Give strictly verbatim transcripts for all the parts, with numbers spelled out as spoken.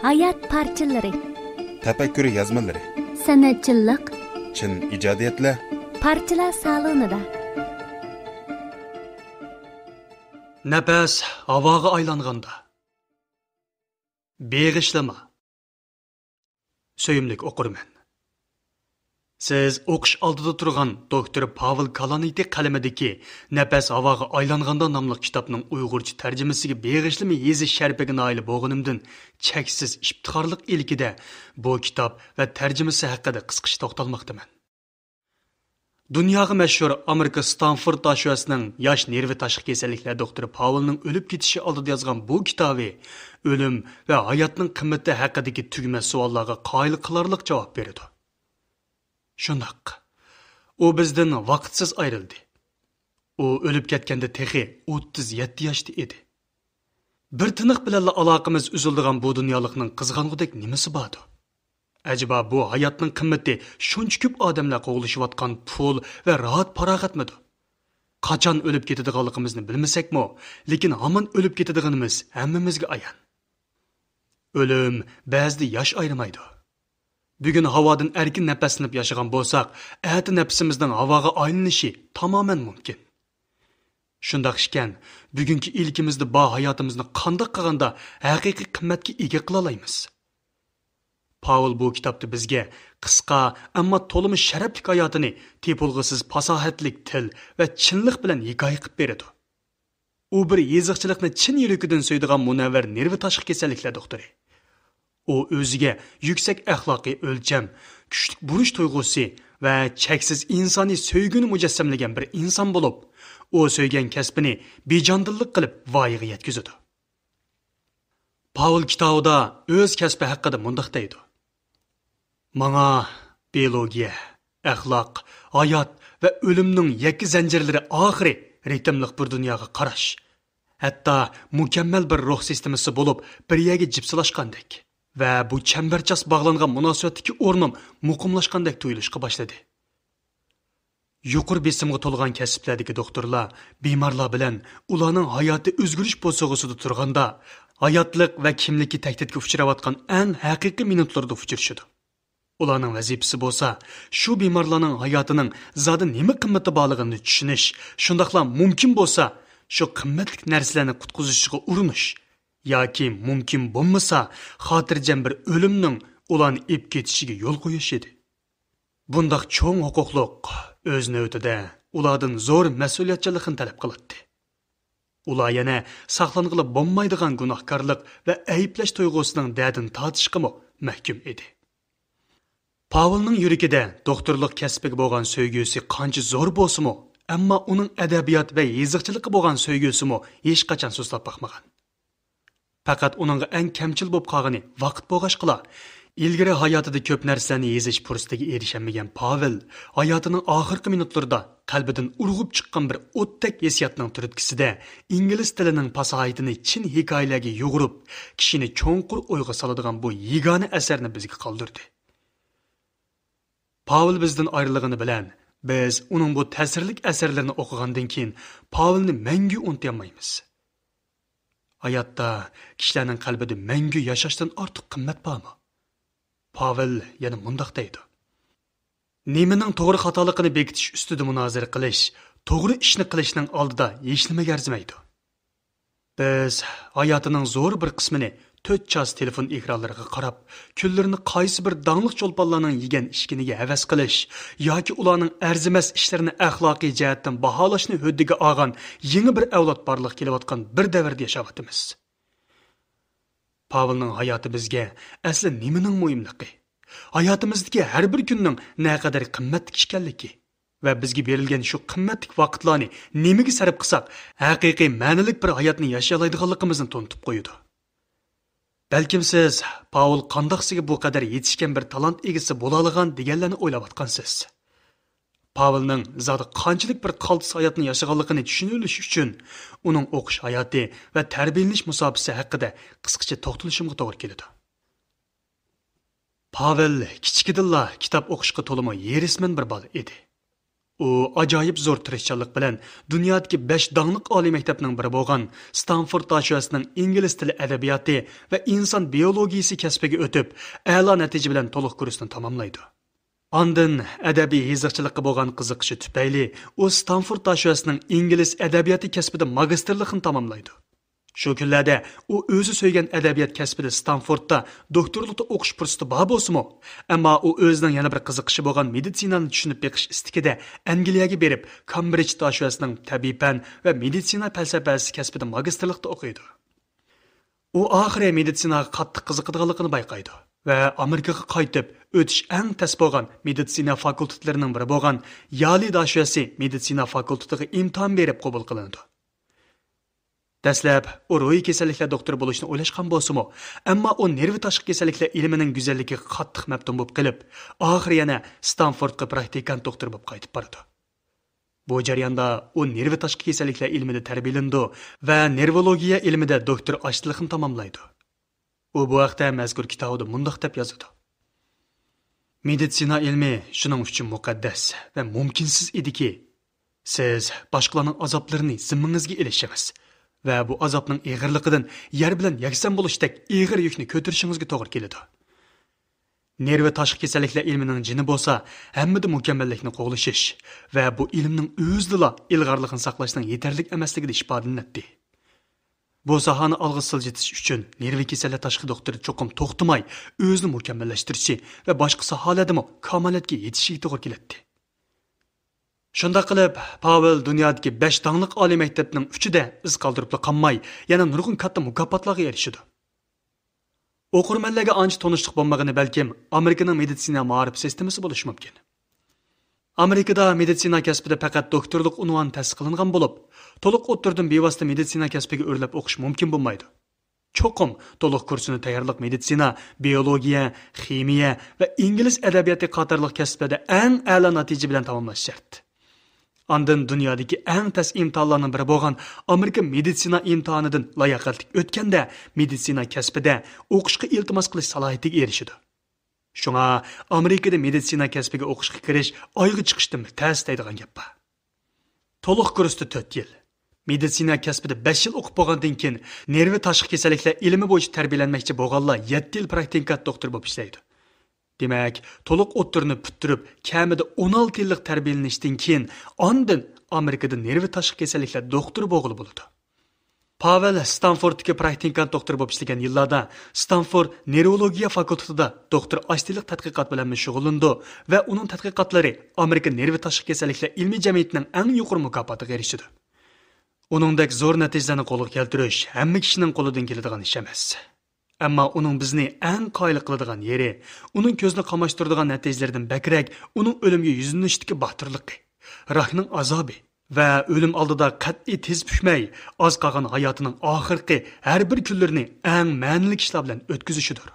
ھايات پارچىلىرى. تەپەككۇر يازمىلىرى. سەنئەتچىللىق. چىن ئىجادىيەتلەر. پارچىلار سالونىدا. نەپەس ھاۋاغا ئايلانغاندا. بېغىشلىما. سۆيۈملۈك ئوقۇرمەن. سىز ئوقۇش ئالدىدا تۇرغان دوكتور پاۋېل كالانىتى قەلىمىدىكى نەپەس ھاۋاغا ئايلانغاندا ناملىق كىتابنىڭ ئۇيغۇرچە تەرجىمىسىگە بېغىشلىما يېزىش شەرىپىگە نائىل بولغىنىمدىن چەكسىز ئىپتىخارلىق ئىلكىدە بۇ كىتاب ۋە تەرجىمىسى ھەققىدە قىسقىچە توختالماقتىمەن. دۇنياغا مەشھۇر ئامېرىكا ستانفورد داشۆسىنىڭ ياش نېرۋا تاشقى كېسەللىكلەر دوختۇرى پاۋېلنىڭ ئۆلۈپ كېتىشى ئالدىدا يازغان بۇ كىتابى ئۆلۈم ۋە ھاياتنىڭ قىممىتى ھەققىدىكى تۈگىمەس سوئاللارغا قايىل قىلارلىق جاۋاب بېرىدۇ. شۇنداق. ئۇ بىزدىن ۋاقىتسىز ئايرىلدى. ئۇ ئۆلۈپ كەتكەندە تېخى ئوتتۇز يەتتە ياشتا ئىدى. بىر تىنىق بىلەنلا ئالاقىمىز ئۈزۈلىدىغان بۇ دۇنيالىقنىڭ قىزغانغۇدەك نېمىسى باردۇ؟ ئەجەبا بۇ ھاياتنىڭ قىممىتى شۇنچە كۆپ ئادەملەر قوغلىشىۋاتقان پۇل ۋە راھەت پاراغەتمىدۇ؟ قاچان ئۆلۈپ كېتىدىغانلىقىمىزنى بىلمىسەكمۇ، لېكىن ھامان ئۆلۈپ كېتىدىغىنىمىز ھەممىمىزگە ئايان. ئۆلۈم بەزىدە ياش ئايرىمايدۇ. بۈگۈن ھاۋادىن ئەركىن نەپەسلىنىپ ياشىغان بولساق، ئەتە نەپىسىمىزنىڭ ھاۋاغا ئايلىنىشى تامامەن مۇمكىن. شۇنداق ئىكەن، بۈگۈنكى ئىلكىمىزدە بار ھاياتىمىزنى قانداق قىلغاندا ھەقىقىي قىممەتكە ئىگە قىلالايمىز؟ پاۋېل بۇ كىتابتا بىزگە قىسقا، ئەمما تولىمۇ شەرەپلىك ھاياتىنى تېپىلغۇسىز پاساھەتلىك تىل ۋە چىنلىق بىلەن ھېكايە قىلىپ بېرىدۇ. ئۇ بىر يېزىقچىلىقنى چىن يۈرىكىدىن سۆيىدىغان مۇنەۋۋەر نېرۋا تاشقى كېسەللىكلەر دوختۇرى. ئۇ ئۆزىگە يۈكسەك ئەخلاقىي ئۆلچەم، كۈچلۈك بۇرچ تۇيغۇسى ۋە چەكسىز ئىنسانىي سۆيگۈنى مۇجەسسەملىگەن بىر ئىنسان بولۇپ، ئۇ سۆيگەن كەسپىنى بىجاندىللىق قىلىپ ۋايىغا يەتكۈزىدۇ. پاۋېل كىتابىدا ئۆز كەسپى ھەققىدە مۇنداق دەيدۇ: ماڭا بىيولوگىيە، ئەخلاق، ھايات ۋە ئۆلۈمنىڭ يەككە زەنجىرلىرى ئاخىرى رىتىملىق بىر دۇنياغا قاراش، ھەتتا مۇكەممەل بىر روھ سىستېمىسى بولۇپ بىر يەرگە جىپسىلاشقاندەك ۋە بۇ چەمبەرچاس باغلانغان مۇناسىۋەتتىكى ئورنۇم مۇقىملاشقاندەك تۇيۇلۇشقا باشلىدى. يۇقىرى بېسىمغا تولغان كەسىپلەردىكى دوختۇرلار بىمارلار بىلەن ئۇلارنىڭ ھاياتى ئۆزگىرىش بوسۇغىسىدا تۇرغاندا، ھاياتلىق ۋە كىملىكى تەھدىتكە ئۇچراۋاتقان ئەڭ ھەقىقىي مىنۇتلىرىدا ئۇچرىشىدۇ. ئۇلارنىڭ ۋەزىپىسى بولسا، شۇ بىمارلارنىڭ ھاياتىنىڭ زادى نېمە قىممىتى بارلىقىنى چۈشىنىش، شۇنداقلا مۇمكىن بولسا، شۇ قىممەتلىك نەرسىلەرنى قۇتقۇزۇشىغا ئۇرۇنۇش ياكى مۇمكىن بولمىسا، خاتىرجەم بىر ئۆلۈمنىڭ ئۇلارنى ئېلىپ كېتىشىگە يول قويۇش ئىدى. بۇنداق چوڭ ھوقۇقلۇق، ئۆز نۆۋىتىدە، ئۇلاردىن زور مەسئۇلىيەتچانلىقنى تەلەپ قىلاتتى. ئۇلار يەنە ساقلانغىلى بولمايدىغان گۇناھكارلىق ۋە ئەيىبلەش تۇيغۇسىنىڭ دەردىنى تارتىشقىمۇ مەھكۇم ئىدى. پاۋېلنىڭ يۈرىكىدە دوختۇرلۇق كەسپىگە بولغان سۆيگۈسى قانچە زور بولسىمۇ، ئەمما ئۇنىڭ ئەدەبىيات ۋە يېزىقچىلىققا بولغان سۆيگۈسىمۇ ھېچقاچان سۇسلاپ باقمىغان. پەقەت ئۇنىڭغا ئەڭ كەمچىل بولۇپ قالغىنى ۋاقىت بولغاچقىلا، ئىلگىرى ھاياتىدا كۆپ نەرسىلەرنى يېزىش پۇرسىتىگە ئېرىشەلمىگەن پاۋېل ھاياتىنىڭ ئاخىرقى مىنۇتلىرىدا قەلبىدىن ئۇرغۇپ چىققان بىر ئوتتەك ھېسسىياتنىڭ تۈرتكىسىدە ئىنگلىز تىلىنىڭ پاساھىتىنى چىن ھېكايىلەرگە يۇغۇرۇپ، كىشىنى چوڭقۇر ئويغا سالىدىغان بۇ يېگانە ئەسەرنى بىزگە قالدۇردى. پاۋېل بىزدىن ئايرىلغىنى بىلەن، بىز ئۇنىڭ بۇ تەسىرلىك ئەسەرلىرىنى ئوقۇغاندىن كېيىن، پاۋېلنى مەڭگۈ ئۇنتۇيالمايمىز. ھاياتتا كىشىلەرنىڭ قەلبىدە مەڭگۈ ياشاشتىن ئارتۇق قىممەت بارمۇ؟ پاۋېل يەنە مۇنداق دەيدۇ: نېمىنىڭ توغرا خاتالىقىنى بېكىتىش ئۈستىدە مۇنازىرە قىلىش، توغرا ئىشنى قىلىشنىڭ ئالدىدا ھېچنېمىگە ئەرزىمەيدۇ. بىز ھاياتىنىڭ زور بىر قىسمىنى تۆت چاس تېلېفون ئېكرانلىرىغا قاراپ، كۈنلىرىنى قايسى بىر داڭلىق چولپانلارنىڭ يېگەن ئىچكىنىگە ھەۋەس قىلىش ياكى ئۇلارنىڭ ئەرزىمەس ئىشلىرىنى ئەخلاقىي جەھەتتىن باھالاشنى ھۆددىگە ئالغان يېڭى بىر ئەۋلاد بارلىققا كېلىۋاتقان بىر دەۋردە ياشاۋاتىمىز. پاۋېلنىڭ ھاياتى بىزگە ئەسلى نېمىنىڭ مۇھىملىقى، ھاياتىمىزدىكى ھەر بىر كۈننىڭ نەقەدەر قىممەتلىك ئىكەنلىكى ۋە بىزگە بېرىلگەن شۇ قىممەتلىك ۋاقىتلارنى نېمىگە سەرپ قىلساق، ھەقىقىي مەنىلىك بىر ھاياتنى ياشىيالايدىغانلىقىمىزنى تونۇتۇپ قويىدۇ. بەلكىم سىز پاۋېل قانداقسىگە بۇ قەدەر يېتىشكەن بىر تالانت ئىگىسى بولالىغان دېگەنلەرنى ئويلاۋاتقانسىز. پاۋېلنىڭ زادى قانچىلىك بىر قالتىس ھاياتنى ياشىغانلىقىنى چۈشىنىۋېلىش ئۈچۈن، ئۇنىڭ ئوقۇش ھاياتى ۋە تەربىيەلىنىش مۇساپىسى ھەققىدە قىسقىچە توختىلىشىمغا توغرا كېلىدۇ. پاۋېل كىچىكىدىنلا كىتاب ئوقۇشقا تولىمۇ ھېرىسمەن بىر بالا ئىدى. ئۇ ئاجايىپ زور تىرىشچانلىق بىلەن دۇنيادىكى بەش داڭلىق ئالىي مەكتەپنىڭ بىرى بولغان ستانفورد داشۆسىنىڭ ئىنگلىز تىلى ئەدەبىياتى ۋە ئىنسان بىيولوگىيىسى كەسپىگە ئۆتۈپ، ئەلا نەتىجە بىلەن تولۇق كۇرسنى تاماملايدۇ. ئاندىن ئەدەبىي يېزىقچىلىققا بولغان قىزىقىشى تۈپەيلى ئۇ ستانفورد داشۆسىنىڭ ئىنگلىز ئەدەبىياتى كەسپىدە ماگىستىرلىقىنى تاماملايدۇ. شۇ كۈنلەردە ئۇ ئۆزى سۆيگەن ئەدەبىيات كەسپىدە ستانفوردتا دوكتورلۇقتا ئوقۇش پۇرسىتى بار بولسىمۇ، ئەمما ئۇ ئۆزىنىڭ يەنە بىر قىزىقىشى بولغان مېدىتسىنانى چۈشىنىپ بېقىش ئىستىكىدە ئەنگلىيەگە بېرىپ، كامبرىج داشۆسىنىڭ تەبىئىي پەن ۋە مېدىتسىنا پەلسەپىسى كەسپىدە ماگىستىرلىقتا ئوقۇيدۇ. ئۇ ئاخىرى مېدىتسىناغا قاتتىق قىزىقىدىغانلىقىنى بايقايدۇ ۋە ئامېرىكىغا قايتىپ، ئۆتۈش ئەڭ تەس بولغان مېدىتسىنا فاكۇلتېتلىرىنىڭ بىرى بولغان يالى داشۆسى مېدىتسىنا فاكۇلتېتىغا ئىمتىھان بېرىپ قوبۇل قىلىنىدۇ. دەسلەپ ئۇ روھىي كېسەللىكلەر دوختۇرى بولۇشنى ئويلاشقان بولسىمۇ، ئەمما ئۇ نېرۋا تاشقى كېسەللىكلەر ئىلمىنىڭ گۈزەللىكىگە قاتتىق مەپتۇن بولۇپ قېلىپ، ئاخىرى يەنە ستانفوردقا پراكتىكانت دوختۇر بولۇپ قايتىپ بارىدۇ. بۇ جەرياندا ئۇ نېرۋا تاشقى كېسەللىكلەر ئىلمىدە تەربىيەلىنىدۇ ۋە نېرۋولوگىيە ئىلمىدە دوكتور ئاشتىلىقىنى تاماملايدۇ. ئۇ بۇ ھەقتە مەزكۇر كىتابىدا مۇنداق دەپ يازىدۇ: مېدىتسىنا ئىلمى شۇنىڭ ئۈچۈن مۇقەددەس ۋە مۇمكىنسىز ئىدىكى، سىز باشقىلارنىڭ ئازابلىرىنى زىممىڭىزگە ئېلىشىڭىز ۋە بۇ ئازابنىڭ ئېغىرلىقىدىن يەر بىلەن يەكسان بولۇشتەك ئېغىر يۈكنى كۆتۈرۈشىڭىزگە توغرا كېلىدۇ. نېرۋا تاشقى كېسەللىكلەر ئىلمىنىڭ جېنى بولسا، ھەممىدە مۇكەممەللىكنى قوغلىشىش ۋە بۇ ئىلىمنىڭ ئۆزىدىلا ئىلغارلىقنى ساقلاشنىڭ يېتەرلىك ئەمەسلىكىدە ئىپادىلىنەتتى. بۇ ساھەنى ئالغا سىلجىتىش ئۈچۈن نېرۋا كېسەللەر تاشقى دوختۇرى چوقۇم توختىماي ئۆزىنى مۇكەممەللەشتۈرۈشى ۋە باشقا ساھەلەردىمۇ كامالەتكە يېتىشىگە توغرا كېلەتتى. شۇنداق قىلىپ، پاۋېل دۇنيادىكى بەش داڭلىق ئالىي مەكتەپنىڭ ئۈچىدە ئىز قالدۇرۇپلا قالماي، يەنە نۇرغۇن كاتتا مۇكاپاتلارغا ئېرىشىدۇ. ئوقۇرمەنلەرگە ئانچە تونۇشلۇق بولمىغىنى بەلكىم ئامېرىكىنىڭ مېدىتسىنا مائارىپ سىستېمىسى بولۇشى مۇمكىن. ئامېرىكىدا مېدىتسىنا كەسپىدە پەقەت دوكتورلۇق ئۇنۋانى تەستىقلانغان بولۇپ، تولۇق ئوتتۇرىدىن بىۋاسىتە مېدىتسىنا كەسپىگە ئۆرلەپ ئوقۇش مۇمكىن بولمايدۇ. چوقۇم تولۇق كۇرسىنى تەييارلىق مېدىتسىنا، بىيولوگىيە، خىمىيە ۋە ئىنگلىز ئەدەبىياتى قاتارلىق كەسىپلەردە ئەڭ ئەلا نەتىجە بىلەن تاماملاش شەرت. ئاندىن دۇنيادىكى ئەڭ تەس ئىمتىھانلارنىڭ بىرى بولغان ئامېرىكا مېدىتسىنا ئىمتىھانىدىن لاياقەتلىك ئۆتكەندە، مېدىتسىنا كەسپىدە ئوقۇشقا ئىلتىماس قىلىش سالاھىيىتىگە ئېرىشىدۇ. شۇڭا ئامېرىكىدا مېدىتسىنا كەسپىگە ئوقۇشقا كىرىش ئايغا چىقىشتىنمۇ تەس دەيدىغان گەپ بار. تولۇق كۇرستا تۆت يىل، مېدىتسىنا كەسپىدە بەش يىل ئوقۇپ بولغاندىن كېيىن، نېرۋا تاشقى كېسەللىكلەر ئىلمى بويىچە تەربىيەلەنمەكچى بولغانلار يەتتە يىل پراكتىكانت دوختۇر بولۇپ ئىشلەيدۇ. دېمەك، تولۇق ئوتتۇرىنى پۈتتۈرۈپ، كەمىدە ئون ئالتە يىللىق تەربىيەلىنىشتىن كېيىن، ئاندىن ئامېرىكىدا نېرۋا تاشقى كېسەللىكلەر دوختۇرى بولغىلى بولىدۇ. پاۋېل ستانفوردتىكى پراكتىكانت دوختۇر بولۇپ ئىشلىگەن يىللاردا، ستانفورد نېرۋولوگىيە فاكۇلتېتىدا دوختۇر ئاشتىلىق تەتقىقات بىلەنمۇ شۇغۇللىنىدۇ ۋە ئۇنىڭ تەتقىقاتلىرى ئامېرىكا نېرۋا تاشقى كېسەللىكلەر ئىلمىي جەمئىيىتىنىڭ ئەڭ يۇقىرى مۇكاپاتىغا ئېرىشىدۇ. ئۇنىڭدەك زور نەتىجىلەرنى قولغا كەلتۈرۈش ھەممە كىشىنىڭ قولىدىن كېلىدىغان ئىش ئەمەس. ئەمما ئۇنىڭ بىزنى ئەڭ قايىل قىلىدىغان يېرى، ئۇنىڭ كۆزنى قاماشتۇرىدىغان نەتىجىلىرىدىن بەكرەك ئۇنىڭ ئۆلۈمگە يۈزلىنىشتىكى باتۇرلۇقى، راكنىڭ ئازابى ۋە ئۆلۈم ئالدىدا قەتئىي تىز پۈكمەي، ئاز قالغان ھاياتىنىڭ ئاخىرقى ھەر بىر كۈنلىرىنى ئەڭ مەنىلىك ئىشلار بىلەن ئۆتكۈزۈشىدۇر.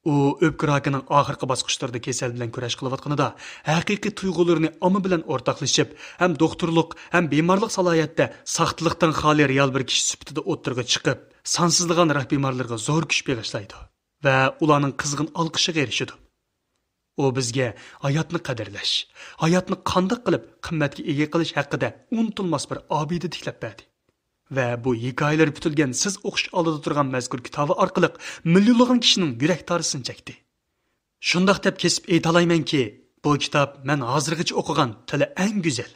ئۇ ئۆپكە راكىنىڭ ئاخىرقى باسقۇچلىرىدا كېسەل بىلەن كۈرەش قىلىۋاتقىنىدا، ھەقىقىي تۇيغۇلىرىنى ئامما بىلەن ئورتاقلىشىپ، ھەم دوختۇرلۇق، ھەم بىمارلىق سالاھىيەتتە ساختىلىقتىن خالىي رېئال بىر كىشى سۈپىتىدە ئوتتۇرىغا چىقىپ، سانسىزلىغان راك بىمارلىرىغا زور كۈچ بېغىشلايدۇ ۋە ئۇلارنىڭ قىزغىن ئالقىشىغا ئېرىشىدۇ. ئۇ بىزگە ھاياتنى قەدىرلەش، ھاياتنى قانداق قىلىپ قىممەتكە ئىگە قىلىش ھەققىدە ئۇنتۇلماس بىر ئابىدە تىكلەپ بەردى. ۋە بۇ ھېكايىلىرى پۈتۈلگەن سىز ئوقۇش ئالدىدا تۇرغان مەزكۇر كىتابى ئارقىلىق مىليونلىغان كىشىنىڭ يۈرەك تارىسىنى چەكتى. شۇنداق دەپ كېسىپ ئېيتالايمەنكى، بۇ كىتاب مەن ھازىرغىچە ئوقۇغان تىلى ئەڭ گۈزەل،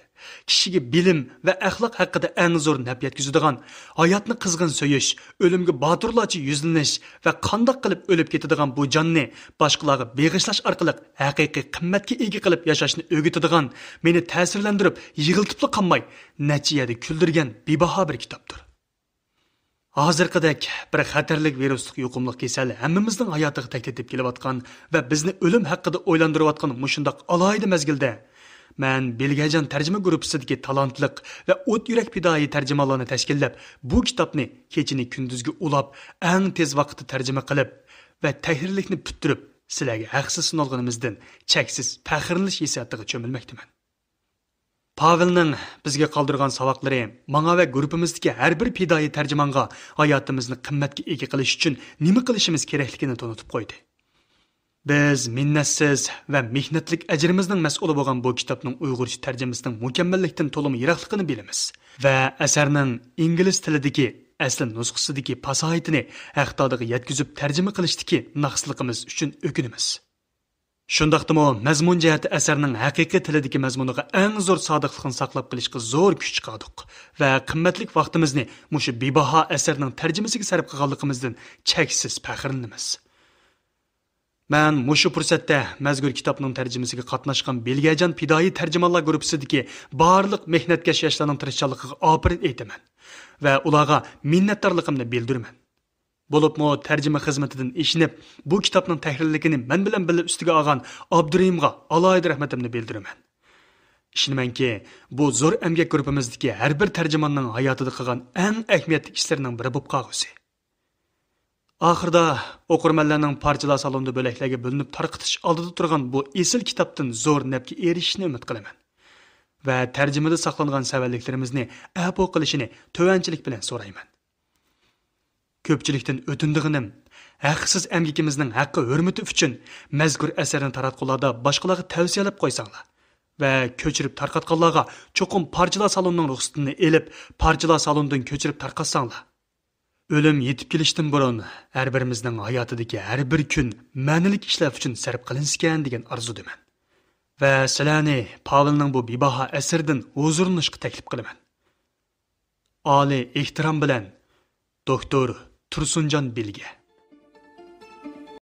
كىشىگە بىلىم ۋە ئەخلاق ھەققىدە ئەڭ زور نەپ يەتكۈزىدىغان، ھاياتنى قىزغىن سۆيۈش، ئۆلۈمگە باتۇرلارچە يۈزلىنىش ۋە قانداق قىلىپ ئۆلۈپ كېتىدىغان بۇ جاننى باشقىلارغا بېغىشلاش ئارقىلىق ھەقىقىي قىممەتكە ئىگە قىلىپ ياشاشنى ئۆگىتىدىغان، مېنى تەسىرلەندۈرۈپ، يىغلىتىپلا قالماي، نەچچە يەردە كۈلدۈرگەن بىباھا بىر كىتابتۇر. ھازىرقىدەك بىر خەتەرلىك ۋىرۇسلۇق يۇقۇملۇق كېسەل ھەممىمىزنىڭ ھاياتىغا تەھدىت ئېلىپ كېلىۋاتقان ۋە بىزنى ئۆلۈم ھەققىدە ئويلاندۇرۇۋاتقان مۇشۇنداق ئالاھىدە مەزگىلدە، مەن بىلگەجان تەرجىمە گۇرۇپپىسىدىكى تالانتلىق ۋە ئوت يۈرەك پىدائىي تەرجىمانلارنى تەشكىللەپ، بۇ كىتابنى كېچىنى كۈندۈزگە ئۇلاپ، ئەڭ تېز ۋاقىتتا تەرجىمە قىلىپ ۋە تەھرىرلىكنى پۈتتۈرۈپ، سىلەرگە ھەقسىز سۇنالغىنىمىزدىن چەكسىز پەخىرلىنىش ھېسسىياتىغا چۆمۈلمەكتىمەن. پاۋېلنىڭ بىزگە قالدۇرغان ساۋاقلىرى ماڭا ۋە گۇرۇپپىمىزدىكى ھەر بىر پىدائىي تەرجىمانغا ھاياتىمىزنى قىممەتكە ئىگە قىلىش ئۈچۈن نېمە قىلىشىمىز كېرەكلىكىنى تونۇتۇپ قويدى. بىز مىننەتسىز ۋە مېھنەتلىك ئەجرىمىزنىڭ مەسئۇلى بولغان بۇ كىتابنىڭ ئۇيغۇرچە تەرجىمىسىنىڭ مۇكەممەللىكتىن تولىمۇ يىراقلىقىنى بىلىمىز ۋە ئەسەرنىڭ ئىنگلىز تىلىدىكى ئەسلى نۇسخىسىدىكى پاساھىتىنى ھەق دادىغا يەتكۈزۈپ تەرجىمە قىلىشتىكى ناقىسلىقىمىز ئۈچۈن ئۆكۈنىمىز. شۇنداقتىمۇ مەزمۇن جەھەتتە ئەسەرنىڭ ھەقىقىي تىلىدىكى مەزمۇنىغا ئەڭ زور سادىقلىقنى ساقلاپ قېلىشقا زور كۈچ چىقاردۇق ۋە قىممەتلىك ۋاقتىمىزنى مۇشۇ بىباھا ئەسەرنىڭ تەرجىمىسىگە سەرپ قىلغانلىقىمىزدىن چەكسىز پەخىرلىنىمىز. مەن مۇشۇ پۇرسەتتە مەزكۇر كىتابنىڭ تەرجىمىسىگە قاتناشقان بىلگەجان پىدائىي تەرجىمانلار گۇرۇپپىسىدىكى بارلىق مېھنەتكەش ياشلارنىڭ تىرىشچانلىقىغا ئاپىرىن ئېيتىمەن ۋە ئۇلارغا مىننەتدارلىقىمنى بىلدۈرىمەن. بولۇپمۇ تەرجىمە خىزمىتىدىن ئېشىنىپ، بۇ كىتابنىڭ تەھرىرلىكىنى مەن بىلەن بىللە ئۈستىگە ئالغان ئابدۇرېھىمغا ئالاھىدە رەھمىتىمنى بىلدۈرىمەن. ئىشىنىمەنكى، بۇ زور ئەمگەك گۇرۇپپىمىزدىكى ھەر بىر تەرجىماننىڭ ھاياتىدا قىلغان ئەڭ ئەھمىيەتلىك ئىشلىرىنىڭ بىرى بولۇپ قالغۇسى. ئاخىرىدا ئوقۇرمەنلەرنىڭ پارچىلار سالونىدا بۆلەكلەرگە بۆلۈنۈپ تارقىتىش ئالدىدا تۇرغان بۇ ئېسىل كىتابتىن زور نەپكە ئېرىشىشىنى ئۈمىد قىلىمەن ۋە تەرجىمىدە ساقلانغان سەۋەنلىكلىرىمىزنى ئەپۇ قىلىشىنى تۆۋەنچىلىك بىلەن سورايمەن. كۆپچىلىكتىن ئۆتۈنىدىغىنىم، ھەقسىز ئەمگىكىمىزنىڭ ھەققى ھۆرمىتى ئۈچۈن مەزكۇر ئەسەرنى تاراتقۇلاردا باشقىلارغا تەۋسىيەلەپ قويساڭلار ۋە كۆچۈرۈپ تارقاتقانلارغا چوقۇم پارچىلار سالونىنىڭ رۇخسىتىنى ئېلىپ، پارچىلار سالونىدىن كۆچۈرۈپ تارقاتساڭلار. ئۆلۈم يېتىپ كېلىشتىن بۇرۇن ھەر بىرىمىزنىڭ ھاياتىدىكى ھەر بىر كۈن مەنىلىك ئىشلار ئۈچۈن سەرپ قىلىنسىكەن دېگەن ئارزۇدىمەن. ۋە سىلەرنى پاۋېلنىڭ بۇ بىباھا ئەسىرىدىن ھۇزۇرلىنىشقا تەكلىپ قىلىمەن. ئالىي ئېھتىرام بىلەن، دوكتور تۇرسۇنجان بىلگە.